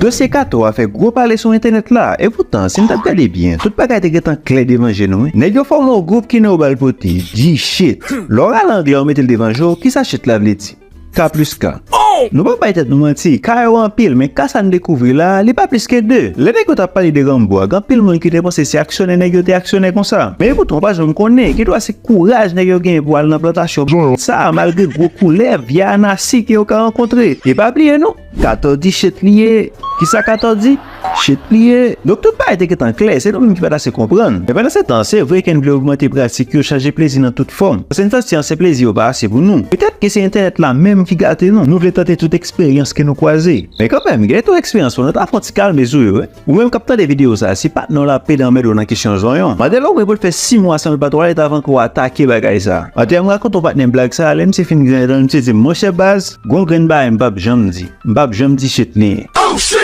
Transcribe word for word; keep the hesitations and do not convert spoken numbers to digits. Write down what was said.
Dosye Kato a fè gwo pale sou entènèt la, epoutan, si n t ap gade byen, tout bagay te gentan klè devan je nou, wi. Nèg yo fòme yon gwoup ki non yo ba l pote, G-Shit. Lè w rale anglè, w mete l devan je w, kisa shit la vle di? K plis K. Nou p ap bay tèt nou manti, K yo anpil, men K sa n dekouvri la, li pa plis ke de. Lè nèg yo t ap pale de Ranbo a, gen anpil moun ki te panse se aksyonè nèg yo te aksyonè konsa. Men epoutan, w pa janm konnen, gen dwa se kouraj nèg yo genyen pou al nan plantasyon sa, malgre gwo koulèv, vye anasi ke yo ka rankontre. E pa bliye non, Kato di shit li ye. Kisa Kato di? Shit li ye. Donk tout bagay te gentan klè, se nou menm ki pa t ase konprann. Men pandan se tan, se vre ke n vle ogmante pratik yo, chache plezi nan tout fòm. Paske n santi ansyen plezi yo pa ase pou nou. Petèt ke se entènèt la menm ki gate nou. Nou vle tante tout eksperyans ke nou kwaze. Men kanmenm, gen tou eksperyans pou nou ta fè yon ti kalme sou yo, wi. Ou menm k ap tande videyo sa, si patnè w la pede anmède w nan kesyon zonyon, mande l omwen pou l fè sis mwa san l pa twalèt avan ke w atake bagay sa. Antè m rakonte yon patnè m blag sa, lè misye fin griyen dan l, misye di m, monchè baz, gon grenn bagay m p ap janm di. M p ap janm di shit li ye.